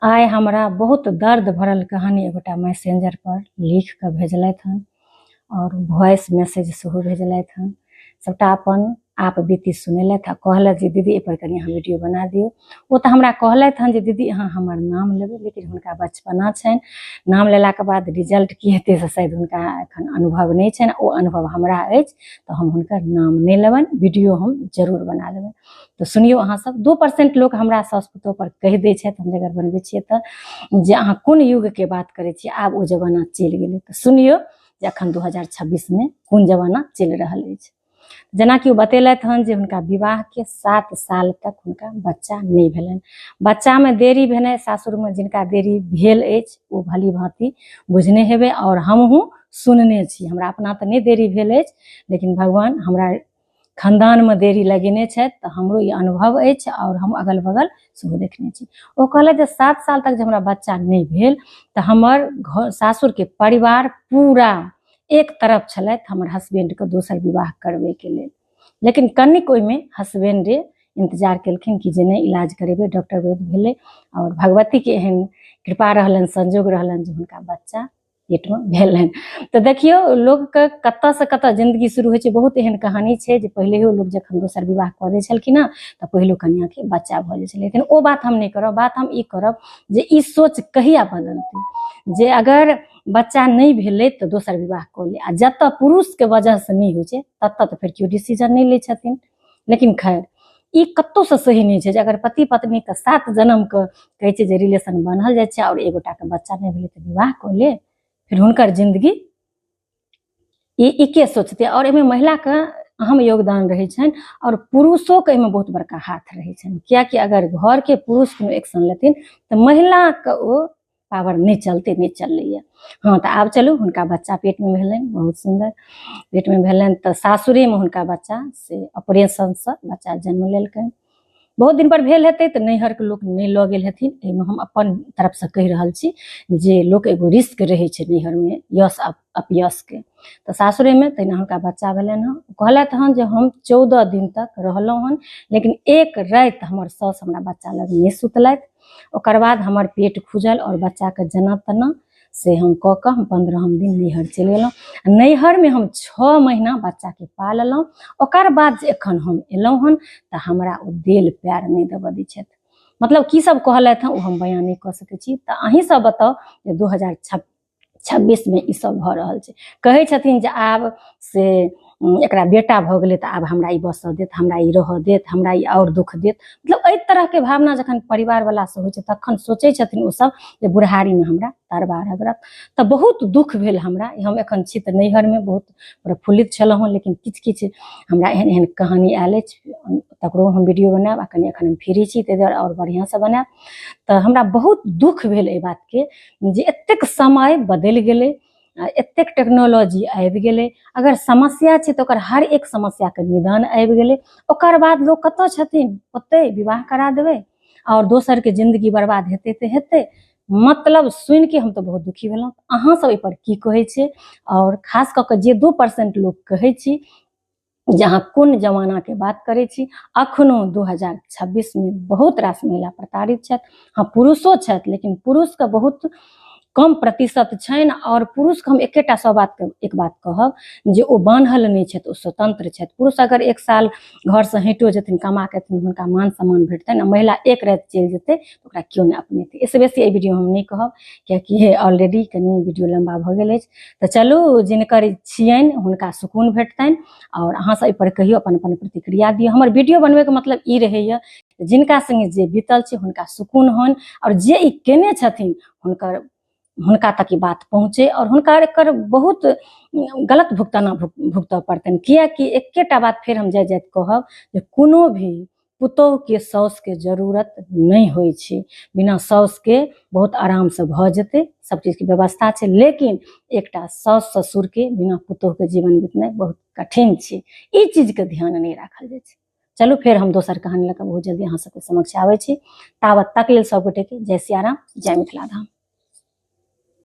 आइ हमरा बहुत दर्द भरल कहानी एगोटा मैसेंजर पर लिख कऽ भेजलथि हन आओर वॉइस मैसेज सेहो भेजलथि हन। सबटा अपन आप बीती सुनेलथि आ कहलथि जे दीदी एहिपर कनि अहाँ वीडियो बना दियौ। ओ तऽ हमरा कहलथि हन जे दीदी अहाँ हमर नाम लेबै, लेकिन हुनका बचपना छनि, नाम लेलाके बाद रिजल्ट की हेतै से शायद हुनका एखन अनुभव नहि छनि। ओ अनुभव हमरा अछि तऽ हम हुनकर नाम नहि लेबनि, वीडियो हम जरूर बना देबनि। तऽ सुनियौ अहाँ सब, 2% लोक हमरा साउस पुतोह पर कहि दै छथि, हम जकर बनबै छियै तऽ जे अहाँ कोन युगके बात करै छियै, आब ओ जमाना चलि गेलै। तऽ सुनियौ जे अखन 2026 मे कोन जमाना चलि रहल अछि। जेनाकि ओ बतेलथि हन जे हुनका विवाहके 7 साल तक हुनका बच्चा नहि भेलनि। बच्चामे देरी भेनाइ सासुरमे जिनका देरी भेल अछि ओ भली भाँति बुझने हेबै, आओर हमहूँ सुनने छी। हमरा अपना तऽ नहि देरी भेल अछि, लेकिन भगवान हमरा खानदानमे देरी लगेने छथि तऽ हमरो ई अनुभव अछि आओर हम अगल बगल सेहो देखने छी। ओ कहलथि जे 7 साल तक जे हमरा बच्चा नहि भेल तऽ हमर घर सासुरके परिवार पूरा एक तरफ छलथि हमर हसबैंडके दोसर विवाह करबैके लेल। लेकिन कनिक ओहिमे हसबैंडे इंतजार केलखिन कि जे नहि इलाज करेबै, डॉक्टर वैद्य भेलै आओर भगवतीके एहन कृपा रहलनि, संजोग रहलनि जे हुनका बच्चा पेटमे भेलनि। तऽ देखियौ लोकके कतऽसँ कतऽ जिन्दगी शुरू होइ छै। बहुत एहन कहानी छै जे पहिलेहो लोक जखन दोसर विवाह कऽ दै छलखिन हँ तऽ पहिलो कनिआँके बच्चा भऽ जाइ छलै। लेकिन ओ बात हम नहि करब, बात हम ई करब जे ई सोच कहिया बदलतै जे अगर बच्चा नहि भेलै तऽ दोसर विवाह कऽ ले, आ जतऽ पुरुषके वजहसँ नहि होइ छै ततऽ तऽ फेर केओ डिसीजन नहि लै छथिन। लेकिन खैर ई कतहुसँ सही नहि छै जे अगर पति पत्नीके 7 जन्मके कहै छै जे रिलेशन बान्हल जाइ छै आओर एगोटाके बच्चा नहि भेलै तऽ विवाह कऽ ले, फेर हुनकर जिन्दगी ई के सोचतै। आओर एहिमे महिलाके अहम योगदान रहै छनि आओर पुरुषोके एहिमे बहुत बड़का हाथ रहै छनि, कियाकि अगर घरके पुरुष कोनो एक्शन लेथिन तऽ महिलाके ओ पावर नहि चलतै, नहि चलैए। हँ तऽ आब चलू, हुनका बच्चा पेटमे भेलनि, बहुत सुन्दर पेटमे भेलनि तऽ सासुरेमे हुनका बच्चा से ऑपरेशनसँ बच्चा जन्म लेलकनि। बहुत दिन पर भेल हेतै तऽ नैहरके लोक नहि लऽ गेल हेथिन। एहिमे हम अपन तरफसँ कहि रहल छी जे लोक एगो रिस्क रहै छै नैहरमे यश अपयशके, तऽ सासुरेमे तहिना हुनका बच्चा भेलनि हँ। कहलथि हन जे हम 14 दिन तक रहलहुँ हन, लेकिन एक राति हमर साउस हमरा बच्चा लग नहि सुतलथि। ओकर बाद हमर पेट खुजल आओर बच्चाके जेना तेना से हम कऽ कऽ हम 15 दिन नैहर चलि गेलहुँ। नैहरमे हम 6 महीना बच्चाके पाललहुँ। ओकर बाद जे एखन हम एलहुँ हन तऽ हमरा ओ देल पैर नहि देबऽ दै छथि। मतलब की सब कहलथि हँ ओ हम बयान नहि कऽ सकै छी। तऽ अहीं सब बताउ जे 2026 मे ई सब भऽ रहल छै। कहै छथिन जे आब से एकरा बेटा भऽ गेलै तऽ आब हमरा ई बसऽ देत, हमरा ई रहऽ देत, हमरा ई आओर दुःख देत। मतलब एहि तरहके भावना जखन परिवारवला से होइ छै तखन सोचै छथिन ओसब जे बुढ़ारीमे हमरा तरबा रगड़त। तऽ बहुत दुःख भेल हमरा। हम एखन छी तऽ नैहरमे बहुत प्रफुल्लित छलहुँ हँ, लेकिन किछु किछु हमरा एहन एहन कहानी आयल अछि, तकरो हम वीडियो बनायब। आ कनि एखन हम फ्री छी ताहि दुआरे आओर बढ़िआँसँ बनायब। तऽ हमरा बहुत दुःख भेल एहि बातके जे एतेक समय बदलि गेलै, एतेक टेक्नोलॉजी आबि गेलै, अगर समस्या छै तऽ ओकर हर एक समस्याके निदान आबि गेलै। ओकर बाद लोक कतऽ छथिन, ओतहि विवाह करा देबै आओर दोसरके जिन्दगी बर्बाद हेतै तऽ हेतै। मतलब सुनिके हम तऽ बहुत दुखी भेलहुँ। अहाँ सब एहिपर की कहै छियै, आओर खास कऽ कऽ जे 2% लोक कहै छी जे अहाँ कोन जमानाके बात करै छी, अखनो 2026 मे बहुत रास महिला प्रताड़ित छथि। हँ पुरुषो छथि, लेकिन पुरुषके बहुत कम प्रतिशत छनि। आओर पुरुषके हम एकेटा सब बातके एक बात कहब जे ओ बान्हल नहि छथि, ओ स्वतंत्र छथि। पुरुष अगर 1 साल घरसँ हटियो जेथिन, कमा के एथिन, हुनका मान सम्मान भेटतनि, आ महिला एक राति चलि जेतै तऽ ओकरा केओ नहि अपनेतै। एहिसँ बेसी एहि वीडियो हम नहि कहब, कियाकि ऑलरेडी कनि वीडियो लम्बा भऽ गेल अछि। तऽ चलू, जिनकर छियनि हुनका सुकून भेटतनि। आओर अहाँ सब एहिपर कहियौ, अपन अपन प्रतिक्रिया दियौ। हमर वीडियो बनबैके मतलब ई रहैए जिनका संगे जे बीतल छै हुनका सुकून होनि, आओर जे ई केने छथिन हुनका तक ई बात पहुँचे, आओर हुनका एकर बहुत गलत भुगताना भुगतऽ पड़तनि। कियाकि एकेटा बात फेर हम जाइत जाइत कहब जे कोनो भी पुतोहुके साउसके जरूरत नहि होइ छै। बिना साउसके बहुत आरामसँ भऽ जेतै, सब चीजके व्यवस्था छै। लेकिन एकटा साउस ससुरके बिना पुतोहुके जीवन बितनाइ बहुत कठिन छै। ई चीजके ध्यान नहि राखल जाइ छै। चलू फेर हम दोसर कहानी लऽ कऽ बहुत जल्दी अहाँ सबके समक्ष आबै छी। ताबत तक लेल सब गोटेके जय सियाराम, जय मिथिला धाम।